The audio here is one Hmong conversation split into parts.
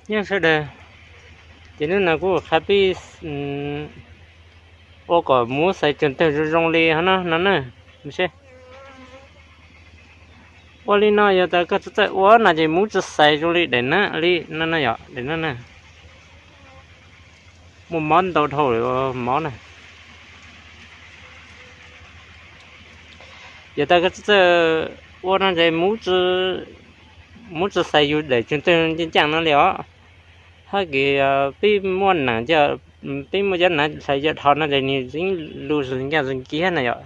Nyob sawv daws, ces hnub no kuv qha peb ua kom muv xais tseem tawg zoo zoo li hov no no na. Ua li no yog tas koj txawj txawj ua no ces muv tsis xais zoo li daim nab li no na yom, daim nab na. Muaj mob ntau dhau lawm mob na. Yog tas koj txawj txawj ua no ces muv tsis xais yus daim tseem tawg ncaaj ncaaj no li os. Hab kis peb muaj nam, peb muaj cov nam hlais cov dhos no ces nws yeej lug zws ncaaj zws nkiag na yom.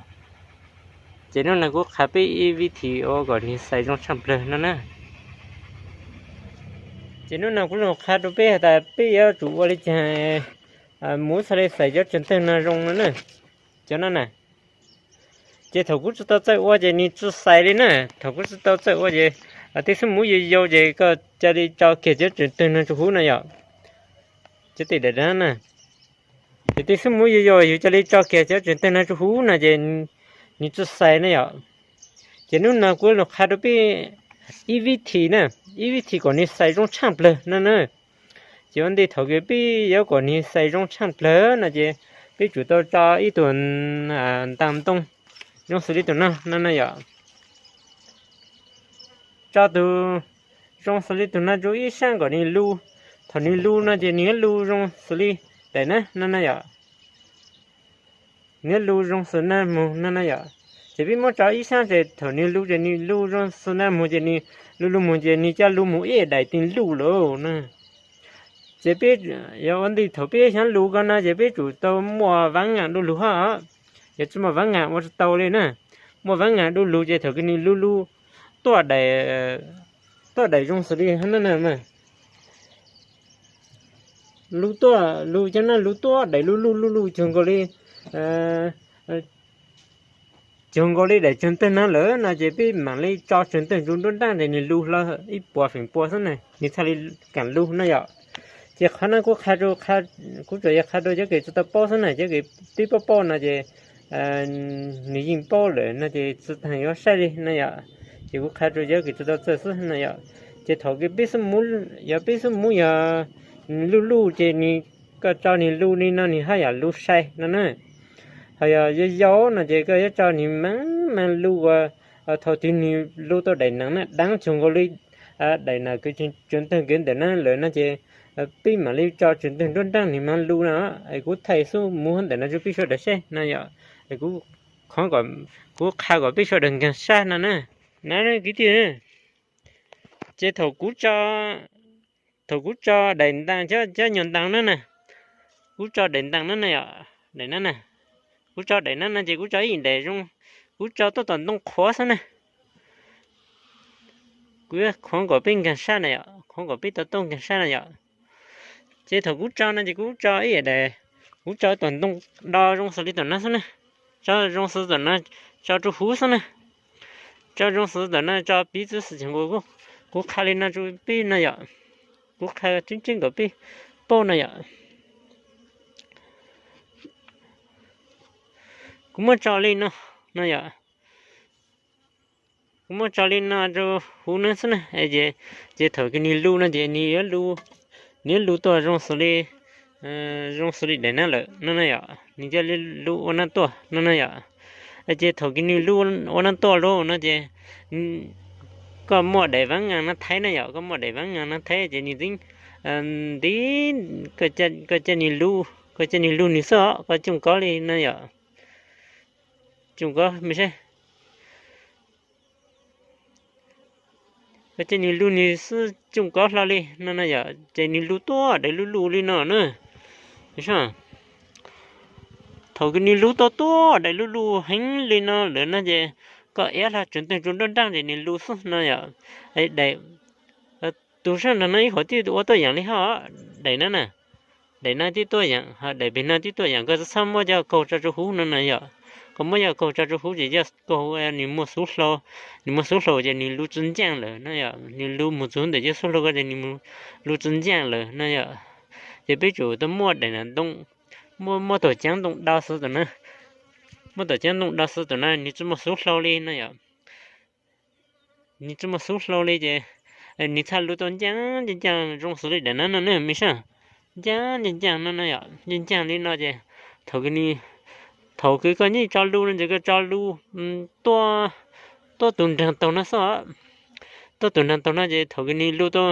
Ces hnub no kuv qha peb ib vib thim ua kom nws xais zoo tshaj plawg no na. Ces hnub no kuv los qha rau peb has tas peb yuav tsum ua li cas muv xav li xais cov tseem tawg no zoo no na. Cov no na, ces thaum kuv tsis tau txawj ua ces nws tsis xais li na. Thaum kuv tsis tau txawj ua ces tej xub muv yau yau ces koj ca li tso kiag cov tseem tawg no rau huv no yom. Cov tej daim na, ces tej xub muv yau yau yus ca li tso kiag cov tseem tawg no rau huv no ces nws tsis xais na yom. Ces hnub no kuv los qha rau peb ib vib thim na, ib vib thim kom nws xais zoo tshaj plawg no na. Ces ua ntej thaum kws peb yuav kom nws xais zoo tshaj plawg no ces peb tsum tau tso ib tug ntas ntoo zoo xws li tus no no na yom. Tso tus zoo xws li tus no rau ib sab kom nws lug. Thaum nws lug no ces nws yuav lug zoo xws li daim nab no na yom. Nws yuav lug zoo xws nab mug no na yom. Ces peb muab tso ib sab ces thaum nws lug ces nws lug zoo xws nab mug ces nws lug lug mug ces nws coj lug mus ib daim tis luj lawm na. Ces peb yuav ua ntej thaum peb xyaav lug ko no ces peb tsum tau muaj vaab ngaam du lug hab. Yog tsis muaj vaab ngaam ua tsis tau li na. Muaj vaab ngaam du lug ces thaum kws nws lug lug tuaj daim, tuaj daim zoo xws li hab na. Lug tuaj lug cov nab lug tuaj daim luj luj luj luj cuag nkaus li, cuag nkaus li daim tseem tawg no lawm no ces peb mam li tso tseem tawg ntsuj nruab nraab ces nws lug hlo ib puas feem pua xwb na nws txhaj li kaam lug na yom. Ces qhov no kuv qha rau, kuv tsuas yog qha rau cov kws tsis tau paub xwb na, cov kws twb paub paub no ces nws yeej paub lawm no ces tsis tas yuav saib li na yom. Ces kuv qha rau cov kws tsis tau txawj xwb na yom. Ces thaum kws peb xub muv, yog peb xub muv yog luj luj ces nws, koj tso nws lug li no nws haj yam lug sai no na. Ho yog yau yau no ces koj yuav tso nws maag maag lug ua, thaum twg nws lug tau daim nees na, daav cuag nkaus li daim nees kws tseem tawg kawg ntawm na lawm no ces peb mam li tso tseem tawg nruab nraab nws maag lug no. Es kuv thaij xub muv ntawm no rau peb sawv daws saib no yom. Kuv, kuv qha kom peb sawv daws nkaag sab no na. Na kwv tij, ces thaum kuv, thaum kuv tso daim ntaas, cov nyuag ntaas na na, kuv tso daim ntaas na na yom, daim na na, kuv tso daim na no ces kuv tso ib daim zoo, kuv tso tuaj tom ntoo qhuav xwb na. Kuv yuav khuv kom peb nkaag sab na yom, khuv kom peb tau tuaj nkaag sab na yom. Ces thaum kuv tso no ces kuv tso ib daim, kuv tso tom ntoo do zoo xws li tom no xwb na, tso zoo xws tom no, tso rau huv xwb na, tso zoo xws tom no tso piv txwv xwm txheej nkaus. Kuv qha li no rau peb no yom, kuv qha tseeb tseeb kom peb paub no yom. Kuv muab tso li no, no yom, kuv muab tso li no rau huv no xwb na. Ces thaum kws nws lug no ces nws yuav lug, nws yuav lug tuaj zoo xws li, zoo xws li daim na lawm no na yom, nws coj li lug ua na tuaj no na yom. Ces thaum kws nws lug ua na tuaj lawm no ces koj muaj daim vaab ngaas na thaij na yom, koj muaj daim vaab ngaas na thaij ces nws txeeb nti, koj coj nws lug, koj coj nws lug nws xwb os, koj cooj kov li no yom, cooj kov me saib. Koj coj nws lug nws xwb cooj kov hlo li no na yom, ces nws lug tuaj daim luj luj li no na. Thaum kws nws lug tuaj tuaj daim luj luj heev li no lawm no ces koj iab hlo tseem tawg ntsuj nruab nraab ces nws lug xwb no yom. Tus sab nraag no ib huam twb ua tuaj yaam li hab, daim na na, daim na twb tuaj yaam, ho daim peg no twb tuaj yaam, koj txhob muab cov kaug tso rau huv no na yom. Koj muab cov kaug tso rau huv ces cov kaug nws muaj xuv hlau, nws muaj xuv hlau ces nws lug tsi ncaaj lawm no yom, nws lug mus txug ntawm cov xuv hlau ko ces nws lug tsi ncaaj lawm no yom. Ces peb tsum tau muaj daim na ntoo, muaj, muaj tuam caav ntoo do xwb tam na, muaj tuam caav ntoo do xwb tam na nws tsi muaj xuv hlau li no yom. Nws tsi muaj xuv hlau li ces Nws txhaj lub tau ncaaj ncaaj ncaaj zoo xws li daim no no ne, me saib. Ncaaj ncaaj ncaaj no no yom, ncaaj ncaaj li no ces thaum kws, thaum kws koj nyiaj tso lub no ces koj tso lub tuaj, tuaj tus nraag taug no xwb. Tuaj tus nraag taug no ces thaum kws nws lub tau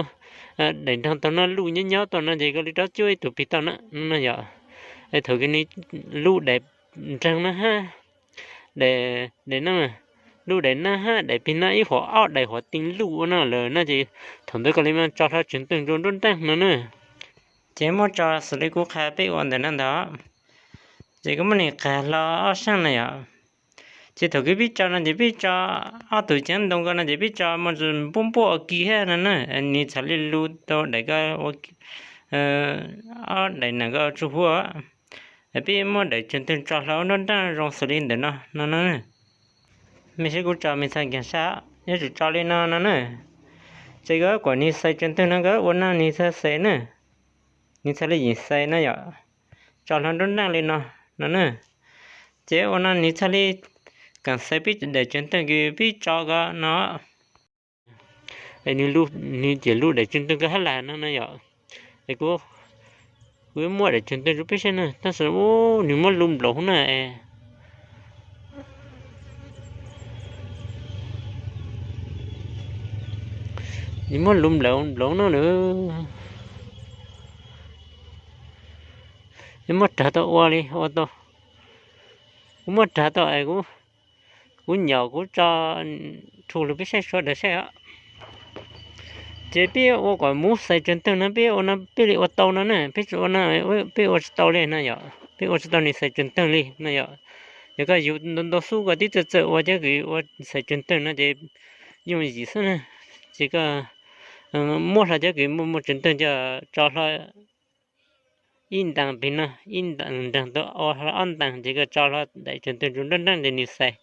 daim nraag taug no lub nyob nyob tau no ces koj li rov cuab ib tug pig tau na no yom. Thaum kws nws lub daim nraag no hab, daim, daim no, lub daim no hab daim pig no ib huam ob daim huam tee lub ua no lawm no ces thaum ntawd koj li mas tso hlo tseg ntwg nruab nraag no na. Ces muab tso xws li kuv qha peb ua ntawm no ntag. Ces koj muab nws qha hlo ob saab na yom. Ces thaum kws peb tso no ces peb tso ob tug caav ntoo ko no ces peb tso muaj npuab npuab ua ke hab no na, nws txhad li lub tau daim ko, ob daim no ko tsuj huv. Peb muab daim tseg ntwg tso hlo nruab nraag zoo xws li ntawm no no na. Mej saib kuv tso mej txhaj nkaag sab, yuav tsum tso li no no na. Ces koj kuas nws xais tseg ntwg no koj ua no nws txhaj xais na, nws txhaj li yeem xais no yom. Tso hlo nruab nraag li no no na. Ces ua no nws txhaj li kaam xais peb daim tseg ntwg kws peb tso ko no. Nws, nws ces lub daim tseg ntwg ko hab las no no yom. Es kuv, kuv muab daim tseg ntwg rua peb saib na, tab sis nws muab lub nplaum hub na es, nws muab lub nplaum nplaum no lawm. Nws muab rag tau ua li ua tau, kuv muab rag tau es kuv, kuv nyom kuv tso rhu lug peb saib sawv daws saib os. Ces peb ua kom muv xais tseg ntwg no peb ua no peb li ua tau no na, peb tsi ua no, peb ua tsi tau li no yom, peb ua tsi tau nws xais tseg ntwg li no yom. Yog koj yug ntau ntau xub koj tib txawj txawj ua cov kws ua xais tseg ntwg no ces yooj yim xwb na. Ces koj muab hlo cov kws muaj muaj tseg ntwg coj tso hlo ib ntaag pig no, ib ntaag nraag tau ua hlo ob ntaag ces koj tso hlo daim tseg ntwg nruab nraag ces nws xais.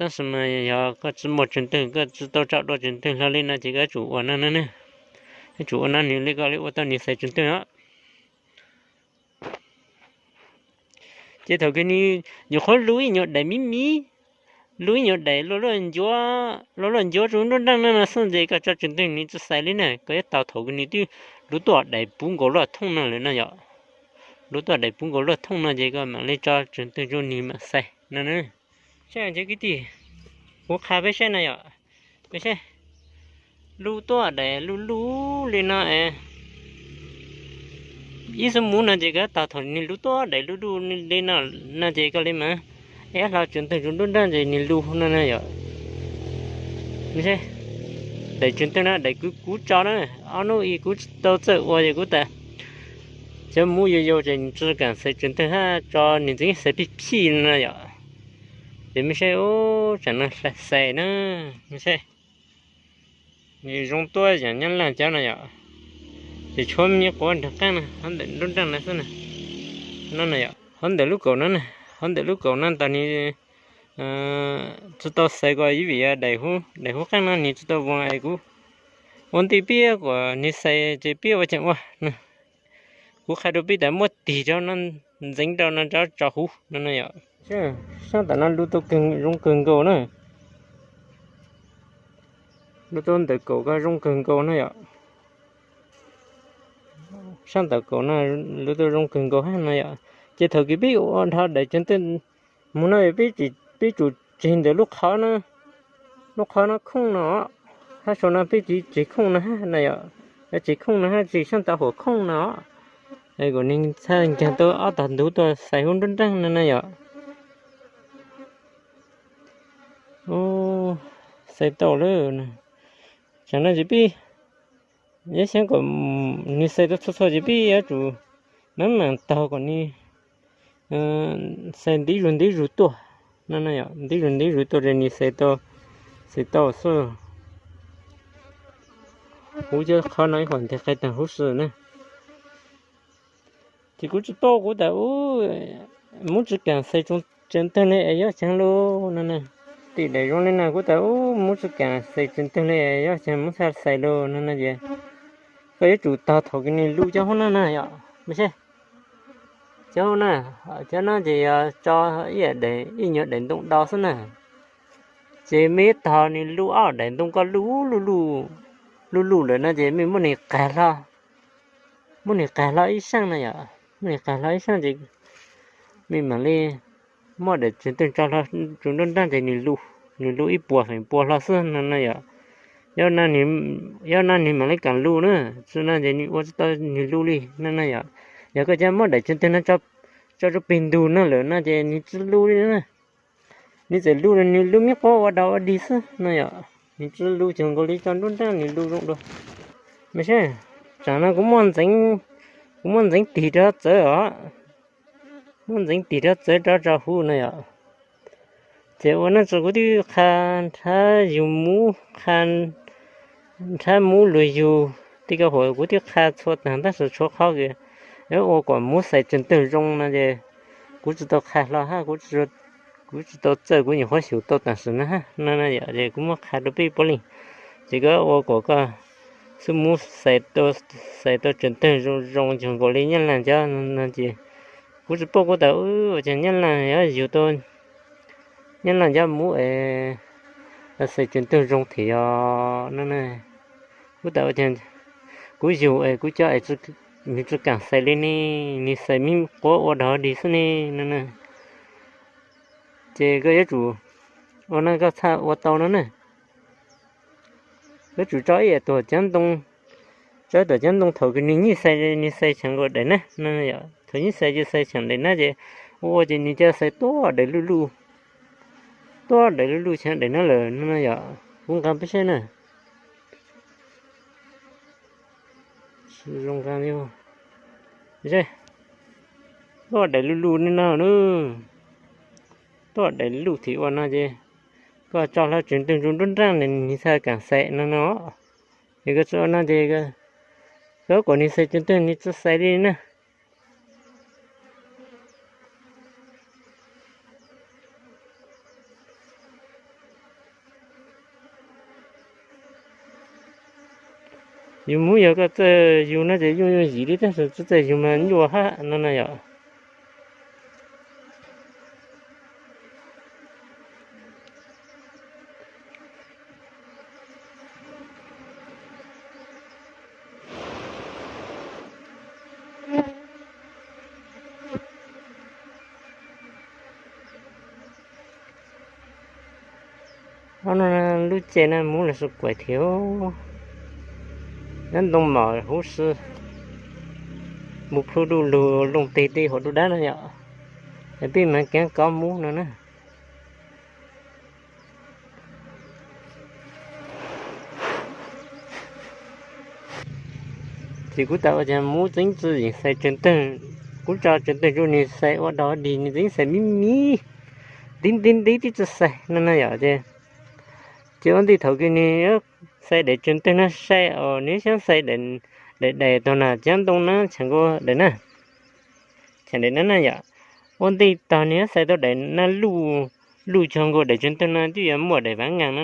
Tab sis mas yog koj tsi muaj tseg ntwg, koj tsi tau tso dua tseg ntwg hlo li no ces koj yuav tsum ua no no na. Yuav tsum ua no nws li koj li ua tau nws xais tseg ntwg os. Ces thaum kws nws nyuam qhuav lub ib nyuag daim miv miv, lub ib nyuag daim luaj luaj ncuav, luaj luaj ncuav rua nruab nraag no no xwb ces koj tso tseg ntwg nws tsi xais li na, koj yuav tau thaum kws nws twb lub tuaj daim puv nkaus luaj thooj no lawm no yom. Lub tuaj daim puv nkaus luaj thooj no ces koj mam li tso tseg ntwg rua nws mam xais no na. Saib cov kwv tij, kuv qha peb saib no yom, peb saib, lub tuaj daim luj luj li no es ib xub muv no ces koj tau thaum nws lub tuaj daim luj luj li no, no ces koj li mas ib hlo tseg ntwg rua nruab nraag ces nws lug no no yom. Daim tseg ntwg no daim kws kuv tso na, ob nub ib kuv tsi tau txawj ua ces kuv tas cov muv yau yau ces nws tsi kaam xais tseg ntwg hab tso nws ntxeev xais pij phij no yom. Ces mej saib, tsaam no xais na, mej saib, nws zoo tuab yam nyob laaj cov no yom. Ces tshuav me quav nraag qaab no hov ntawm nruab nraag no xwb na. No na yom, hov ntawm lub kaum no na, hov ntawm lub kaum no tas nws tsi tau xais ko ib vim daim hub qaab no nws tsi tau voos es kuv ua ntej peb kuas nws xais ces peb ua caag ua. Kuv qha rua peb tas muab tig rau no, ntxeev rau no rov tso huv no no yom. Saab tas no lub tau zoo kawg nkaus na. Lub tau ntawm kaum ko zoo kawg nkaus na yom. Saab ntawm kaum no lub tau zoo kawg nkaus hab no yom. Ces thaum kws peb ua dhau daim tseg ntwg mus no peb tsum tseg ntawm lub qhov no, lub qhov no khooj no, hab sau no peb tsi tseg khooj no hab no yom. Tseg khooj no hab tsi saab tau huam khooj no, kuas nws txhaj nkaag tau ob tog ntuv tuaj xais huv nruab nraag no no yom. Xais tau lawm. Tsaam no ces peb yuav xyaav kom nws xais tau txhua txhua ces peb yuav tsum maam maam taug kom nws xais ntiv zug ntiv zug tuaj no no yom, ntiv zug ntiv zug tuaj ces nws xais tau, xais tau xwb. Huv cov qhov no ib huam nteg qai taag huv si na. Ces kuv tsi paub, kuv tas ub, muv tsi kaam xais tseg ntwg li es yuav xyaav lug no na. Tim daim zoo li no kuv tas ub, muv tsi kaam xais tseg ntwg li es yuav xyaav muv txhaj xais lug no no ces koj yuav tsum taug thaum kws nws lug cov huv no na yom. Mej saib, cov huv no, cov no ces yog tso ib nyuag daim ntoo do xwb na. Ces mej taug nws lug ob daim ntoo ko lug lug lug luj luj lawm no ces mej muab nws qag hlo, muab nws qag hlo ib saab no yom, muab nws qag hlo ib saab ces mej mam li muab daim tsev twg tso hlo tsuv nruab nraab ces nws luj, nws luj ib puas feem pua hlo xwb no no yom. Yog no nws mam li kaam luj na, tsi no ces nws ua tsi tau nws luj li no no yom. Yog koj ca muab daim tsev twg no tso rua peg ntug no lawm no ces nws tsi luj li na. Nws txawm luj, nws luj mib quab ua dog ua dig xwb no yom. Nws tsi luj cuag nkaus li tso nruab nraab nws luj zoo dua. Mas saib, tsaam no kuv muab ntxeev tig rov txawv os, muab ntxeev tig rov txawv rov tso huv no yom. Ces ua no tso kuv twb qha nrhab yug muv, qha nrhab muv lug yug, tej ko huam kuv twb qha txhua taag tab sis tshuav qhov kws ua kom muv xais tsev twg zoo no ces kuv tsi tau qha hlo hab, kuv tsi tau txawj, kuv nyuam qhuav xyum tau taam sim no hab no no yom. Ces kuv muab qha rua peb puab leej, ces koj ua kom koj xub muv xais tau tsev twg zoo zoo cuag nkaus li Nyab Laaj cov no ces kuv tsi paub, kuv tas ua caag Nyab Laaj yuav yug tau, Nyab Laaj cov muv es xais tsev twg zoo thiab yog no. Kuv tas ua caag kuv yug es kuv cov es nws tsi kaam xais li ne, nws xais mib quab ua dog dig xwb ne no. Ces koj yuav tsum ua no, koj txhaj ua tau no na. Yuav tsum tso ib yam tuam caav ntoo, tso ib tuam caav ntoo thaum kws nws nyij xais, nws xais cheem nkaus daim nab no yom. Thaum nyij xais ces xais cheem daim nab ces ua ua ces nws ca xais tuab daim luj luj, tuab daim luj luj cheem daim nab lawm no yom. Kuv nqaa peb saib na. Zoo nqaa li, tuab daim luj luj li no na. Tuab daim luj thiab ua no ces koj tso hlo tsev twg zoo nruab nraab nws txhaj kaam xais no no. Es koj tso no ces koj kom nws xais tsev twg nws tsi xais li na. Yug muv yog koj txawj yug no ces yooj yooj yim li, tab sis tsi txawj yug mas nyuaj hab no no yom. Ob no lub caij no muv los su kuam thiab, nyob ntoo mom huv si, mus plhu duj lug looj teg tej hauv duj dab no yom. Es peb mas keev kov muv no na. Ces kuv tas ua caag muv txeev tsi yeem xais tsev twg, kuv tso tsev twg rua nws xais ua dog dig nws txeev xais mib mib, ntiv ntiv ntiv tib tsi xais no no yom. Ces, ces ua ntej thaum kws nws xais daim tsev twg no sai os, nws xyaav xais daim, daim tog na, caav ntoo na, tshee nkaus daim na, tshee daim na na yom. Ua ntej tog nws xais tau daim na luj, luj cuag nkaus daim tsev twg no twb yuav muaj daim vav ngas no,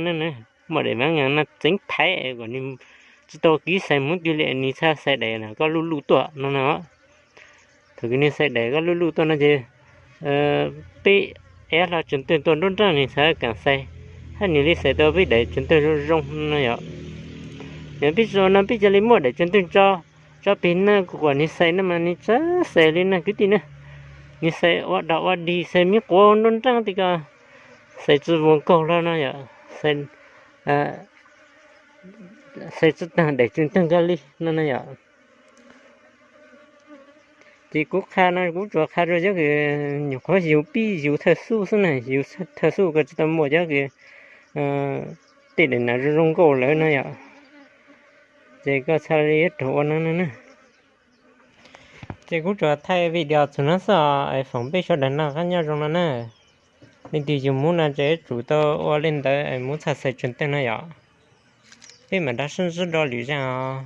muaj daim vav ngas no txeev thaiv kom nws tsi tau kev xais muv twg li, nws txhaj xais daim koj luj luj tuaj no no. Thaum kws nws xais daim koj luj luj tuaj no ces peb ev hlo tsev twg tuaj nruab nraab nws txhaj kaam xais, hab nws li xais tau peb daim tsev twg zoo zoo no yom. Yog peb tsi ua no peb ca li muab daim tsev twg tso, tso peg na kuas nws xais no mas nws tsi xais li na kwv tij na. Nws xais ua dog ua dig, xais mib quav nruab nraab tej ko, xais tsi vuas nkaug hlo no yom, xais tsi taag daim tsev twg kag li no no yom. Ces kuv qha no kuv tsuas qha rua cov kws nyuam qhuav yug pib yug thawj xub xwb na, yug thawj xub koj tsi tau muaj cov kws tej daim na zoo zoo nkauj lawm no yom. Ces koj txhaj li yuav raug ua no no na. Ces kuv tsuas thaij video txug no xwb os, es foom peb sawv daws noj qab nyob zoo no na. Leej twg yug muv no ces yuav tsum tau ua li ntawd es muv txhaj xais tsev twg no yom. Peb mam rov sib ntsib dua lwm zaj os.